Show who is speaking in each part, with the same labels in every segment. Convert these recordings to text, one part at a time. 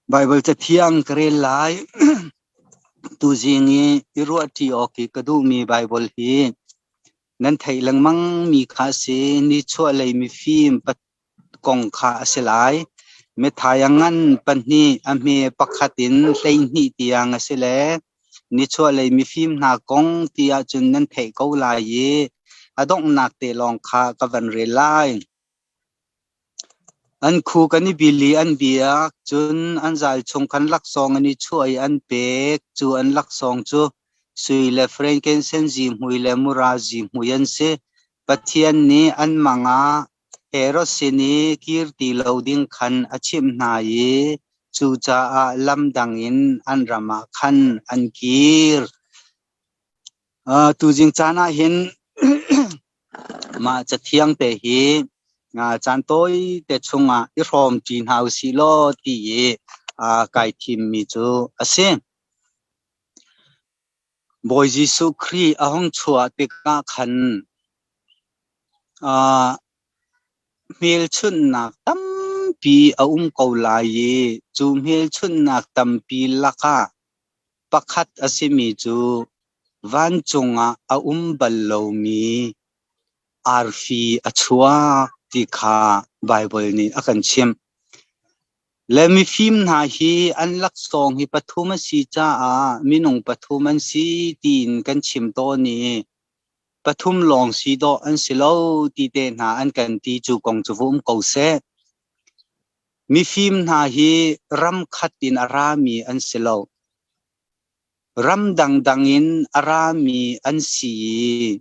Speaker 1: Baibal Cathiang ka rel lai. Tuzing i i ruahṭi awk i ka duhmi Baibal hi nan theih lengmangmi kha a si. Nichuahlei mifim kong kha a si lai. Matthai a ngan pahnih, a hme pakhat in 12 tiang a si le nichuahlei mifim hna kong ti ahcun nan theih ko lai i a donghnak te lawng kha ka van rel lai. An khu kan i bil i an biak, cun an zal chung khan laksawng an i chuah i an pek. Cu an laksawng cu sui le frankincense zihmui le mura zihmui an si. Pathian nih an mang ah Herod sin i kir ti lo ding khan a chimh hna i cucaah lam dang in an ram ah khan an kir. Tuzing caan ah hin mah cathiang te hi caan tawi te chungah i hrawmṭi hna usih law ti i kai thimmi cu a si. Bawi Jesuh Khrih a hung chuah tikah khan hmelchunhnak tampi a um ko lai i cu hmelchunhnak tampi lakah pakhat a simi cu vancung ah a um bal lomi arfi a chuak ti kha Baibal nih a kan chimh. Le mifim hna hi an laksawng hi pathum a si caah minung pathum an si tiin kan chim tawn i pathum lawng si dawh an si lo ti te hna an kan ti cu kong cu va um ko seh. Mifim hna hi ram khat in a rami an si lo. Ram dangdang in a rami an si i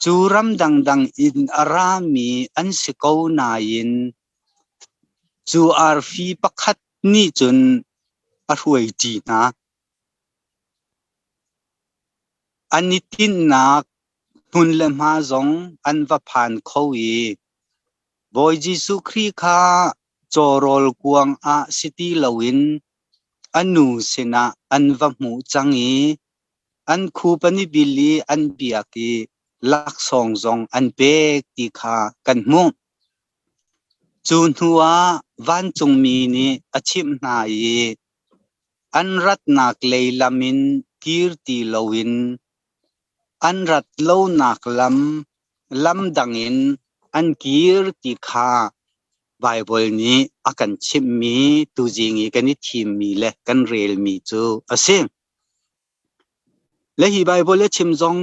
Speaker 1: cu ram dangdang in a rami an si ko nain cu arfi pakhat nih cun a hruaiṭi hna. An i tinhnak hmun le hma zong an va phan kho i Bawi Jesuh Khrih kha cawrawl kuang ah si ti loin a nu sinah an va hmuh cang i an khup an i bil i an biak i laksawng zong an pek ti kha kan hmuh. Cu hnuah vancungmi nih a chimh hna i an ratnak lei lam in kir ti loin an rat lonak lam lam dang in an kir ti kha Baibal nih a kan chimhmi tuzing i kan i thimmi le kan relmi cu a si. Le hi Baibal a chim zong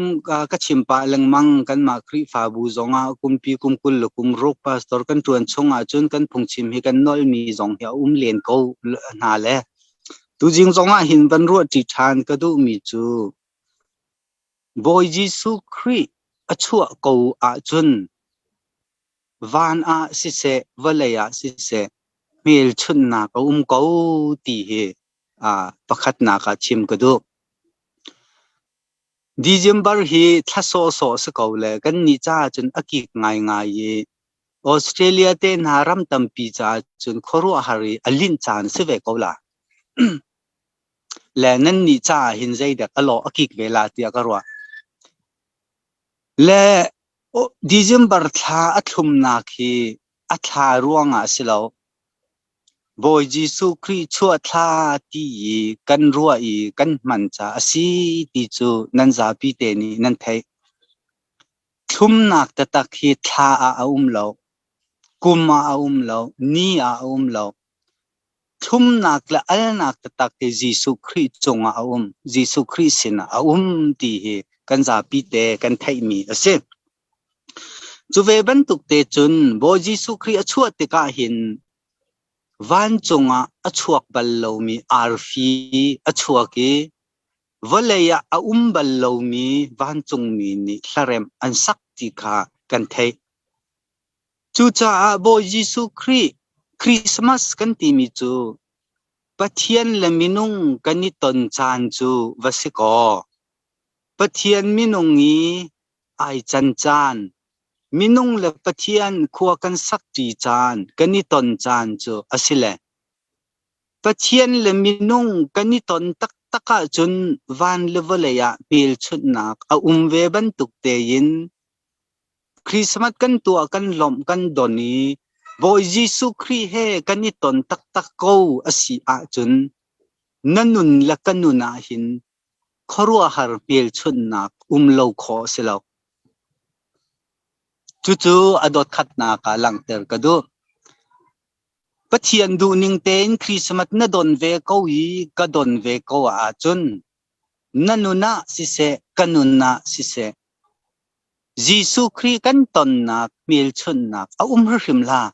Speaker 1: ka chim pah lengmang kanmah Khrihfabu zongah kumpi kum 20 le kum ruk pastor kan ṭuan chung ahcun kan phungchim hi kan nolmi zong hi a um len ko hna le tuzing zongah hin van ruahṭi ṭhan ka duhmi cu Bawi Jesuh Khrih a chuah ko ahcun van ah siseh vawlei ah siseh hmelchunhnak a um ko ti hi pakhatnak ah chim ka duh. December hi thla sawhsawh si ko le kannih caah cun a kik ngaingai i Australia te hna ram tampi caah cun khuaruahhar i a linh caan si ve ko la. Le nannih caah hin zeidek a lawh a kik ve la tiah ka ruah. Le December thla a thlumnak hi a thla ruangah a si lo. Bawi Jesuh Khrih chuah thla ti i kan ruah i kan hman caah a si ti cu nan zapi te nih nan theih. Thlumnak taktak hi thla ah a um lo, kum ah a um lo, ni ah a um lo. Thlumnak le alnak taktak hi Jesuh Khrih cungah a um, Jesuh Khrih sinah a um ti hi kan zapi te kan theihmi a si. Cu ve bantuk te cun Bawi Jesuh Khrih a chuah tikah hin vancung ah a chuak bal lomi arfi a chuak i vawlei ah a um bal lomi vancungmi nih hlaremh an sak ti kha kan theih. Cucaah Bawi Jesuh Khrih Christmas kan timi cu Pathian le minung kan i ton caan cu va si kaw Pathian minung i ai can caan, minung le Pathian khua kan sakṭi caan, kan i ton caan cu a si le Pathian le minung kan i ton taktak ahcun van le vawlei ah hmelchunhnak a um ve bantuk tein Christmas kan tuah kan lawmh kan don i Bawi Jesuh Khrih he kan i ton taktak ko a si ahcun na nun le ka nun ah hin khuaruahhar hmelchunhnak um lo khawh a si lo. Cucu a dot khatnak ah langhter ka duh. Pathian duhning tein Christmas na don ve ko i ka don ve ko ahcun na nun ah siseh, ka nun ah siseh, Jesuh Khrih kan tonnak hmelchunhnak a um hrimhrim hlah.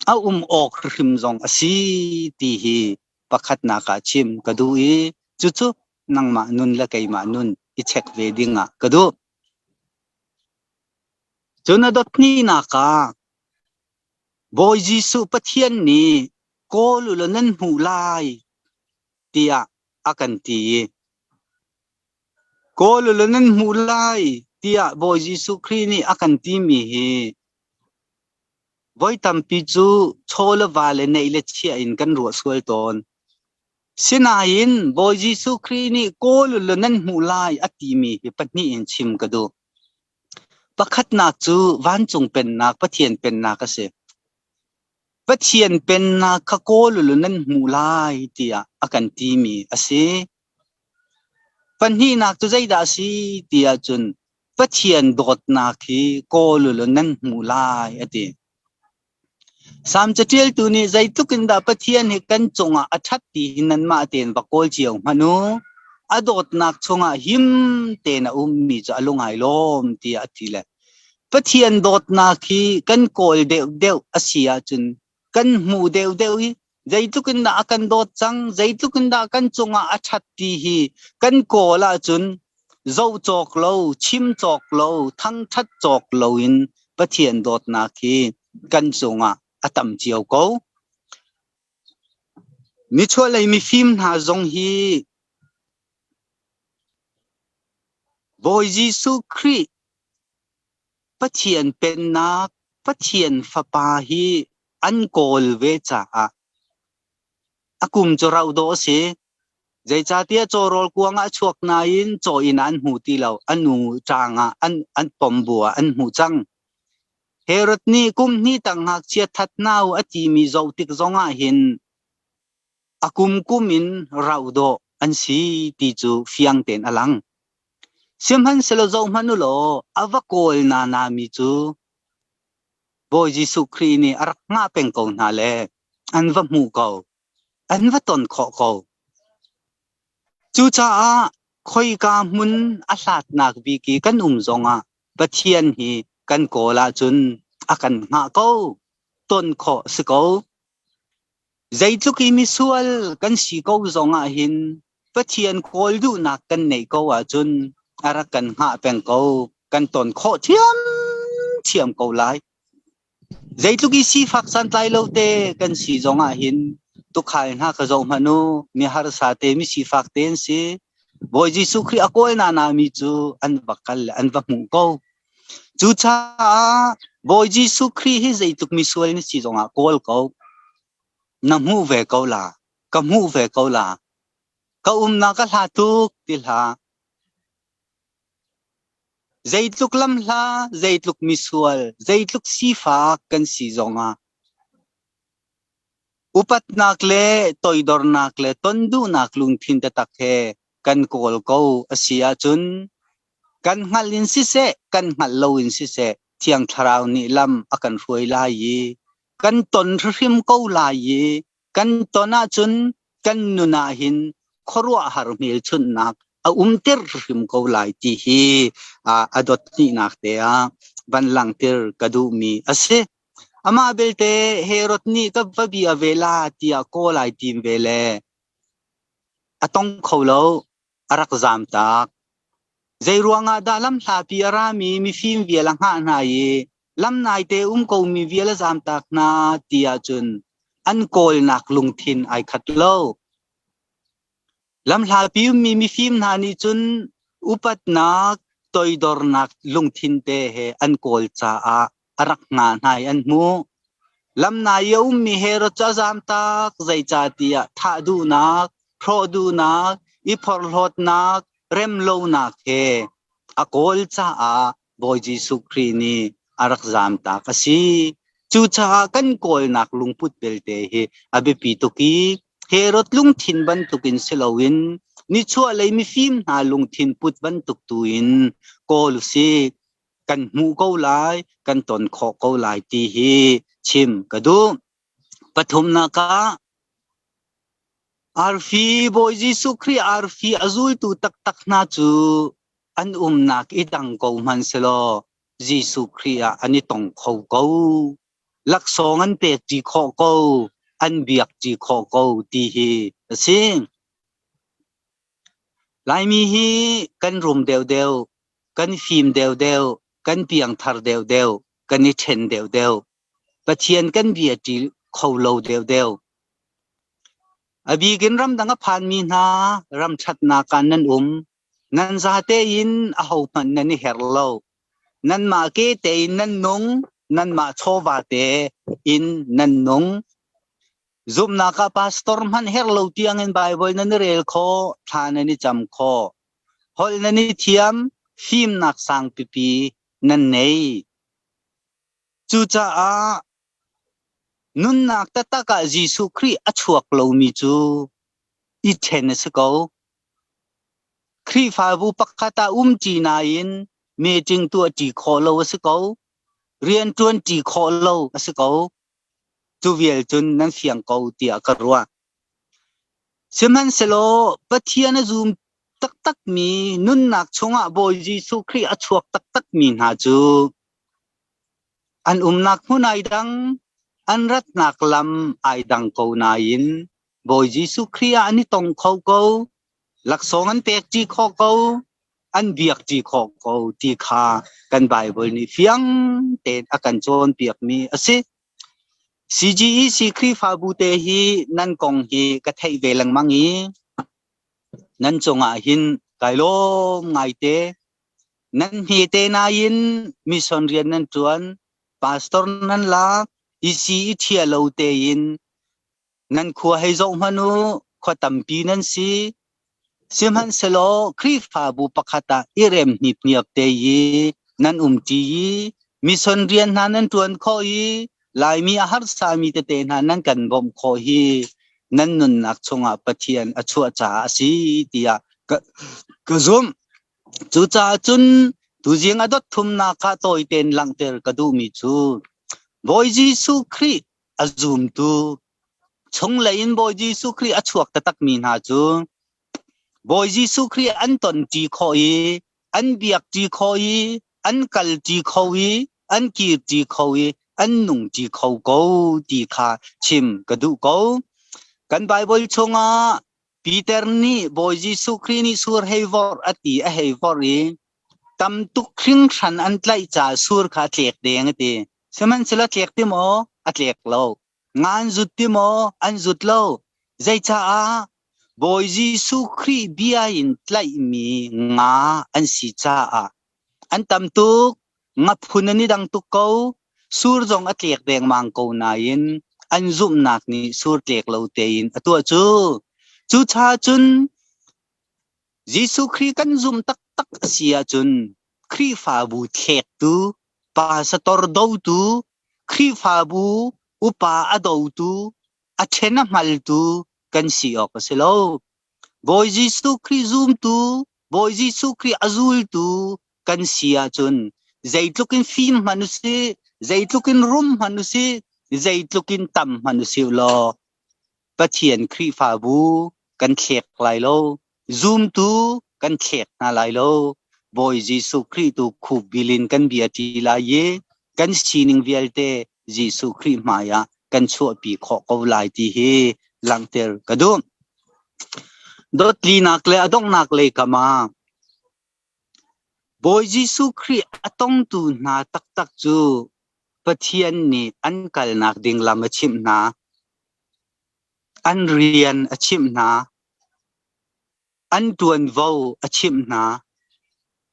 Speaker 1: A um awk hrimhrim zong a si ti hi pakhatnak ah chim ka duh i cucu nangmah nun le keimah nun i check ve ding ah ka duh. Cun a dot hnihnak ah Bawi Jesuh Pathian nih kawl u law nan hmuh lai tiah a kan ti i kawl u law nan hmuh lai tiah Bawi Jesuh Khrih nih a kan timi hi voi tampi cu chaw le va le neih le chiah in kan ruah sual tawn. Sinain Bawi Jesuh Khrih nih kawl u law nan hmuh lai a timi hi pahnih in chim ka duh. Pakhatnak cu vancung pennak Pathian pennak a si. Pathian pennak kha kawl u law nan hmuh lai tiah a kan timi a si. Pahnihnak cu zeidah a si ti ahcun Pathian dawtnak hi kawl u law nan hmuh lai a ti. Salm caṭialtu nih zeitluk in dah Pathian hi kan cungah a ṭhat ti hi nanmah tein va kawl cio hmanh u. A dawtnak chungah him tein a ummi cu a lung ai lawm tiah a ti le Pathian dawtnak hi kan kawl deuhdeuh a si ahcun kan hmuh deuhdeuh i zeitluk in dah a kan dawt cang, zeitluk in dah kan cungah a ṭhat ti hi kan kawl ahcun zoh cawk lo, chim cawk lo, thangṭhat cawk loin Pathian dawtnak hi kan cungah a tam cio ko. Nichuahlei mifim hna zong hi Bawi Jesuh Khrih Pathian Pennak, Pathian Fapa hi an kawl ve caah a kum cu rauh dawh a si. Zeicahtiah cawrawl kuang ah a chuak nain caw inn ah an hmu ti lo. A nu ṭaang ah an, an pom bu ah an hmuh cang. Herod nih kum hnih tang ngakchia that hna u a timi zoh tik zong ah hin a kumkum in rauh dawh an si ti cu fiang tein a lang. Sihmanhsehlaw zohhmanh u law a va kawl nana mi cu Bawi Jesuh Khrih nih a rak hngah peng ko hna le an va hmuh ko, an va ton khawh ko. Cucaah khoika hmun a hlatnak bik i kan um zongah Pathian hi kan kawl ahcun a kan hngah ko, ton khawh si ko. Zeitluk i misual kan si ko zongah hin Pathian kawl duhnak kan neih ko ahcun a rak kan hngah peng ko, kan ton khawh ṭhiamṭhiam ko lai. Zeitluk i sifak santlai lo te kan si zongah hin tukhal hna ka zoh hmanh u, mi harsa te, mi sifak te an si. Bawi Jesuh Khrih a kawl nana mi cu an va kal le an va hmuh ko. Cucaah Bawi Jesuh Khrih hi zeitluk misual na si zongah kawl ko. Na hmuh ve ko la. Ka hmuh ve ko la. Ka umnak ka hla tuk ti hlah. Zeitluk lamhla, zeitluk misual, zeitluk sifak kan si zongah upatnak le toidornak le ton duhnak lungthin taktak he kan kawl ko a si ahcun kan hngalh in siseh, kan hngalh lo in siseh, Thiang Thlarau nih lam a kan hruai lai i kan ton hrimhrim ko lai i kan ton ahcun kan nun ah hin khuaruahhar hmelchunhnak a umter hrim ko lai ti hi a dot hnihnak te ah van langhter ka duhmi a si. Amah belte Herod nih ka va bia ve la tiah kawl ai tim ve le a tong kho lo a rak zaam tak. Zei ruangah dah lamhlapi a rami mifim vial a hngah hna i lam naite um komi vial a zaamtak hna ti ahcun an kawlnak lungthin ai khat lo. Lamhlapi ummi mifim hna nih cun upatnak, toidornak lungthin te he an kawl caah a rak hngah hna i an hmuh. Lamnai i a ummi Herod cu a zamtak, zeicahtiah thah duhnak, hrawh duhnak, i phorhlawtnak, remlonak he a kawl caah Bawi Jesuh Khrih nih a rak zamtak a si. Cucaah kan kawlnak lungput belte hi a biapi tuk i Herod lungthin bantukin si loin nichuahlei mifim hna lungthin put bantuk tu in kawl usih. Kan hmuh ko lai, kan ton khawh ko lai ti hi chim ka duh. Pathumnak ah arfi Bawi Jesuh Khrih arfi a zultu taktak hna cu an umnak i dang ko hmanh selaw Jesuh Khrih ah an i tong kho ko. Laksawng an pek ṭi khawh ko, an biak ṭi khawh ko ti hi a si. Laimi hi kan rum deuhdeuh, kan fim deuhdeuh, kan piangthar deuhdeuh, kan i ṭhen deuhdeuh. Pathian kan bia ṭi kho lo deuhdeuh. A bik in ramdang a phanmi hna ram ṭhatnak ah nan um. Nan zate in ahohmanh nan i herh lo. Nanmah ke tein nan nung, nanmah chawva te in nan nung. Zumhnak ah pastor hmanh herh lo tiangin Baibal nan i rel khawh, thla nan i cam khawh. Holh nan i thiam, fimnak sang pipi nan nei. Cucaah nunnak taktak ah Jesuh Khrih a chuak lomi cu i ṭhen a si ko. Khrihfabu pakhat ah umṭi nain meeting tuahṭi khawh lo a si ko. Rianṭuanṭi khawh lo a si ko. Cu vial cun nan fiang ko tiah ka ruah. Sihmanhsehlaw Pathian a zum taktakmi nunnak chungah Bawi Jesuh Khrih a chuak taktakmi hna cu an umnak hmun ai dang, an ratnak lam ai dang ko nain Bawi Jesuh Khrih ah an i tong kho ko, laksawng an pek ṭi khawh ko, an biak ṭi khawh ko ti kha kan Baibal nih fiang tein a kan cawnpiakmi a si. CGEC Khrihfabu te hi nan kong hi ka theih ve lengmang i nan cungah hin kai lawm ngaite. Nan hmete nain mission rian nan ṭuan, pastor nan lak, i si i ṭhia lo tein Nan khua hei zoh hmanh u, khua tampi nan si. Sihmanhsehlaw Khrihfabu pakhat ah i rem hnipniap te i nan umṭi i mission rian hna nan ṭuan khawh i Laimi a harsami tete hna nan kan bawmh khawh hi nan nunnak chungah Pathian a chuah caah a si tiah ka, ka zumh. Cucaah cun tuzing a dot thumnak ah tawi tein langhter ka duhmi cu Bawi Jesuh Khrih a zumtu chunglei in Bawi Jesuh Khrih a chuak taktakmi hna cu Bawi Jesuh Khrih an tonṭi khawh i an biakṭi khawh i an kalṭi kho i an kirṭi kho i an nungṭi kho ko ti kha chim ka duh ko. Kan Baibal chungah Peter nih Bawi Jesuh Khrih nih sur hei vorh a ti a hei vorh i tam tuk hringhran an tlaih caah sur kha a tlek deng a ti. Sihmanhsehlaw a tlek ti maw? A tlek lo. Nga an zut ti maw? An zut lo. Zeicaah? Bawi Jesuh Khrih bia in tlaihmi nga an si caah an tam tuk. Nga phun an i dang tuk ko. Sur zong a tlek dengmang ko nain an zumhnak nih sur tlek lo tein a tuah cu. Cucaah cun Jesuh Khrih kan zumh taktak a si ahcun Khrihfabu thlektu, pastor dotu, Khrihfabu upa a dotu, a ṭhen a hngaltu kan si awk a si lo. Bawi Jesuh Khrih zumtu, Bawi Jesuh Khrih a zultu kan si ahcun zeitluk in fim hmanh usih, zeitluk in rum hmanh usih, zeitluk in tam hmanh usih law Pathian Khrihfabu kan thlek lai lo, zumtu kan thlek hna lai lo. Bawi Jesuh Khrih tu khupbil in kan bia ṭi lai i kan sining vialte Jesuh Khrih hmai ah kan chuahpi khawh ko lai ti hi langhter ka duh. Dotlinak le a donghnak lei kam ah Bawi Jesuh Khrih a tongtu hna taktak cu Pathian nih an kalnak ding lam a chimh hna. An rian a chimh hna. An ṭuanvo a chimh hna.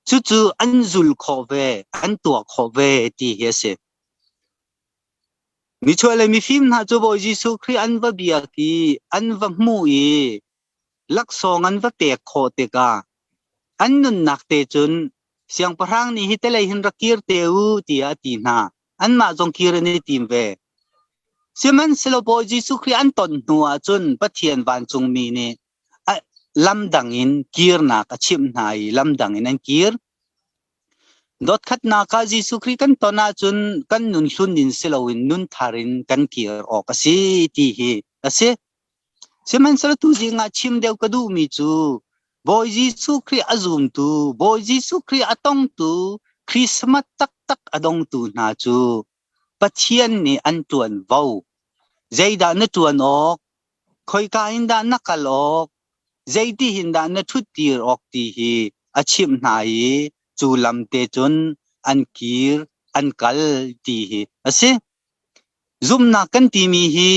Speaker 1: Cucu an zul khawh ve, an tuah khawh ve ti hi a si. Nichuahlei mifim hna cu Bawi Jesuh Khrih an va biak i an va hmuh i laksawng an va pek khawh tikah an nunnak te cun siangpahrang nih hi telei hin rak kir te u tiah a ti hna. Anmah zong kir an i tim ve. Sihmanhsehlaw Bawi Jesuh Khrih an ton hnu ahcun Pathian vancungmi nih lam dang in kirnak a chimh hna i lam dang in an kir. Dotkhatnak ah Jesuh Khrih kan ton ahcun kan nun hlun in si loin nun thar in kan kir awk a si ti hi a si. Sihmanhsehlaw tuzing ah chim deuh ka duhmi cu Bawi Jesuh Khrih a zumtu, Bawi Jesuh Khrih a tongtu, Christmas taktak a dongtu hna cu Pathian nih an ṭuanvo. Zeidah na ṭuan awk? Khoika in dah na kal awk? Zeiti hin dah na ṭhuttir awk ti hi a chimh hna i cu lam te cun an kir, an kal ti hi a si. Zumhnak kan timi hi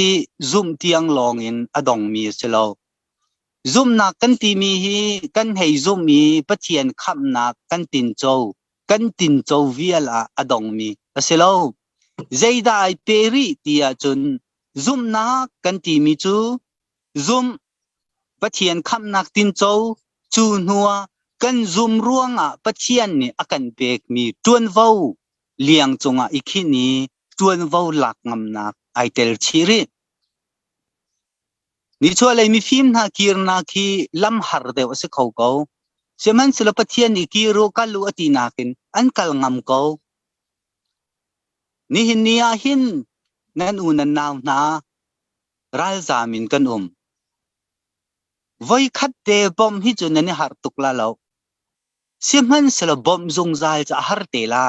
Speaker 1: zumh tiang lawngin a dongmi a si lo. Zumhnak kan timi hi kan hei zumh i Pathian khamhnak kan tinco, kan tinco vial ah a dongmi a si lo. Zeidah ai pe rih ti ahcun zumhnak kan timi cu zumh, Pathian khamhnak tinco, cu hnuah kan zum ruangah Pathian nih a kan pekmi ṭuanvo liang cungah i khinh i ṭuanvo lak ngamnak ai tel chih rih. Nichuahlei mifim hna kirnak hi lam har deuh a si kho ko. Sihmanhsehlaw Pathian nih kir u, kal u a ti nakin an kal ngam ko. Nihin ni ah hin nan u nan nau hna ralzaam in kan um. Voikhat te bawmh hi cu nan i harh tuk la lo. Sihmanhsehlaw bawmh zungzal cu a har te la.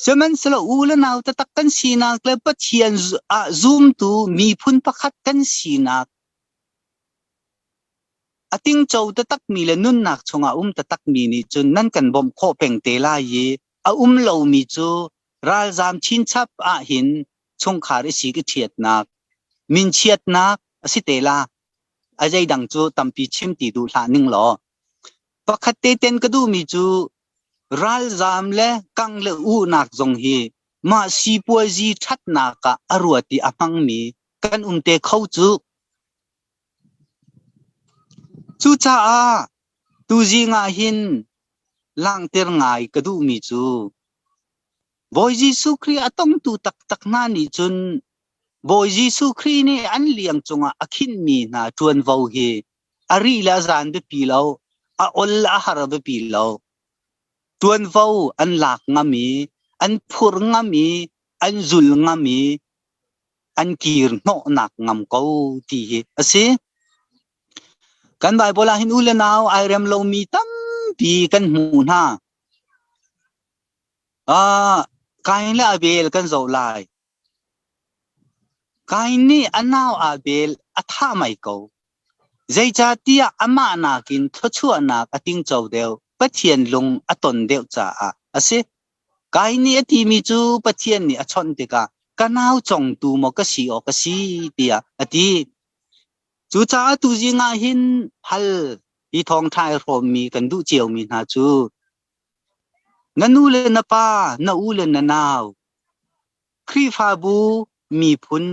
Speaker 1: Sihmanhsehlaw u le nau taktak kan sinak le Pathian ah zumtu miphun pakhat kan sinak a tingco taktakmi le nunnak chungah um taktakmi nih cun nan kan bawmh khawh peng te lai i a um lomi cu ralzaam chinchap ahhin chungkhar i sik i ṭhiatnak, minchiatnak a si te la. A zeidang cu tampi chim ti duh hlah ning law. Pakhat te ten ka duhmi cu ralzaam le kang le uhnak zong hi mah sipuazi ṭhatnak ah a ruat i a hmangmi kan um te kho cu. Cucaah tuzing ah hin langhter ngai ka duhmi cu Bawi Jesuh Khrih a tongtu taktak hna nih cun Bawi Jesuh Khrih nih an liang cungah a khinhmi hna ṭuanvo hi a ri le a zan biapi lo, a ol le a har biapi lo. Ṭuanvo an lak ngam i, an phur ngam i, an zul ngam i, an kir hnawhnak ngam ko ti hi a si. Kan Baibal ah hin u le nau ai rem lomi tampi kan hmuh hna. Ah, Kain le Abel kan zoh lai. Kain nih a nau Abel a thah mai ko. Zeicahtiah amah nakin thluachuahnak a tingco deuh, Pathian lung a ton deuh caah a si. Kain nih a timi cu Pathian nih a chawnh tikah ka nau congtu maw ka si awk a si tiah a ti. Cucaah tuzing ah hin hal hi thawngṭha i hrawmmi kan duh ciomi hna cu na nu le na pa, na u le na nau, Khrihfabu miphun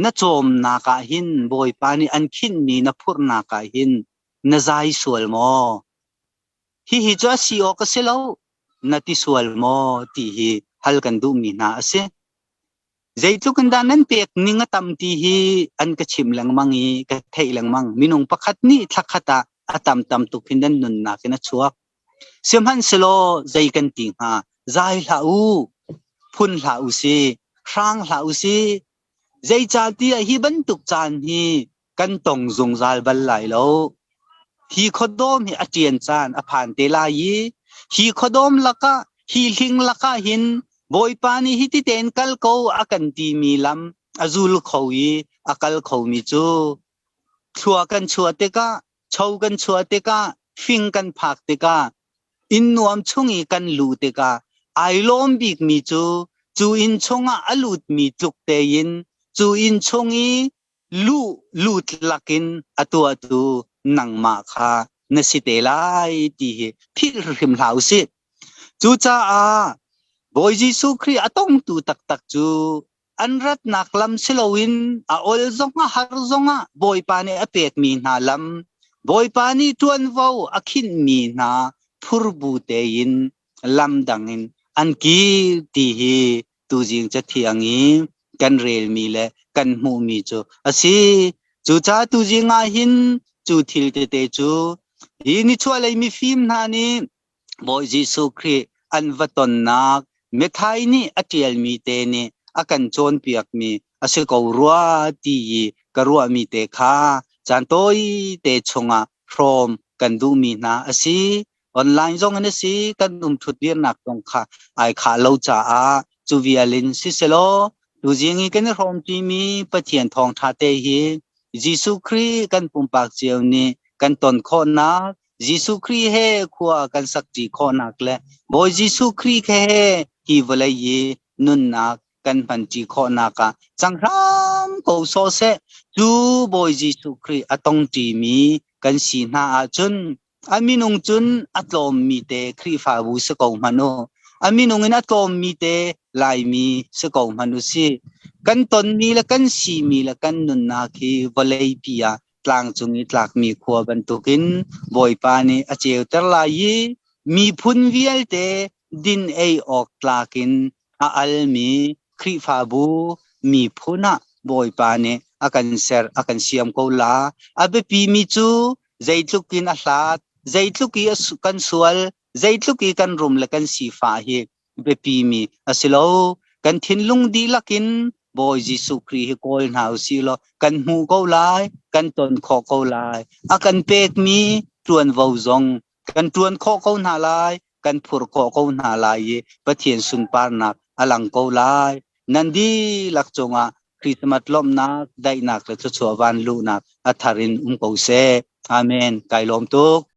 Speaker 1: na cawmnak ah hin Bawipa nih an khinhmi na phurhnak ah hin na zai sual maw? Hihi cu a si awk a si lo, na ti sual maw ti hi hal kan duhmi hna a si. Zeitluk in dah nan pek ning a tam ti hi an ka chimh lengmang i ka theih lengmang. Minung pakhat nih thla khat ah a tam tam tuk hin nan nunnak in a chuak. Sihmanhsehlaw zei kan ti hnga? Zai hlah u, phun hlah u si, hrang hlah u si. Zeicahtiah hi bantuk caan hi kan tong zungzal bal lai lo. Hi khuadawm hi a ṭian caan a phan te lai i hi khuadawm lakah, hi hling lakah hin Bawipa nih hi ti tein kal ko a kan timi lam a zul kho i a kal khomi cu thlua kan chuah tikah cho kan chuah tikah fing kan phak tikah inn nuam chung i kan luh tikah ai lawm bikmi cu cu inn chungah a lutmi tluk tein cu inn chung i luh lut lakin a tuahtu nangmah kha na si te lai ti hi philh hrim hlah usih. Cucaah Bawi Jesuh Khrih a tongtu taktak cu an ratnak lam si loin a ol zongah har zongah Bawipa nih a pekmi hna lam, Bawipa nih ṭuanvo a khinhmi hna phurbu tein lam dang in an kir ti hi tuzing cathiang i kan relmi le kan hmuhmi cu a si. Cucaah tuzing ah hin cu thil tete cu hi nichuahlei mifim hna nih Bawi Jesuh Khrih an va tonnak Matthai nih a ṭialmi te nih a kan cawnpiakmi a si ko rua ti i ka ruahmi te kha caan tawite chungah hrawm kan duhmi hna a si. Online zong in a si, kan umṭhut dirnak zong kha ai khah lo caah cu vial in siselaw tuzing i kan i hrawmṭimi Pathian thawngṭha te hi Jesuh Khrih kan pumpak cio nih kan ton khawhnak Jesuh Khrih he khua kan sakṭi khawhnak le Bawi Jesuh Khrih he hi vawlei i nunnak kan hmanṭi khawhnak ah cang hram ko sawh seh. Cu Bawi Jesuh Khrih a tongṭimi kan si hna ahcun a minung cun a tlawmmi te Khrihfabu si ko hmanh u. A minung in a tlawmmi te Laimi si ko hmanh u si. Kan tonmi le kan simi le kan nunnak hi vawleipi ah tlangcung i tlakmi khua bantukin Bawipa nih a ceuter lai i miphun vialte din ei awk tlak in a almi Khrihfabu miphun ah Bawipa nih a kan ser a kan siam ko la. A biapimi cu zeitluk in a hlat, zeitluk i kan sual, zeitluk i kan rum le kan sifah hi biapimi a si lo. Kan thinlung dihlak in Bawi Jesuh Khrih hi kawl hna u sih law kan hmu ko lai, kan ton khawh ko lai. A kan pekmi ṭuanvo zong kan ṭuan khawh ko hna lai, kan phur khawh ko hna lai i Pathian sunparnak a lang ko lai. Nan dihlak cungah Christmas lawmhnak, daihnak le thluachuah van luhnak a thar in um ko seh. Amen. Kai lawm tuk.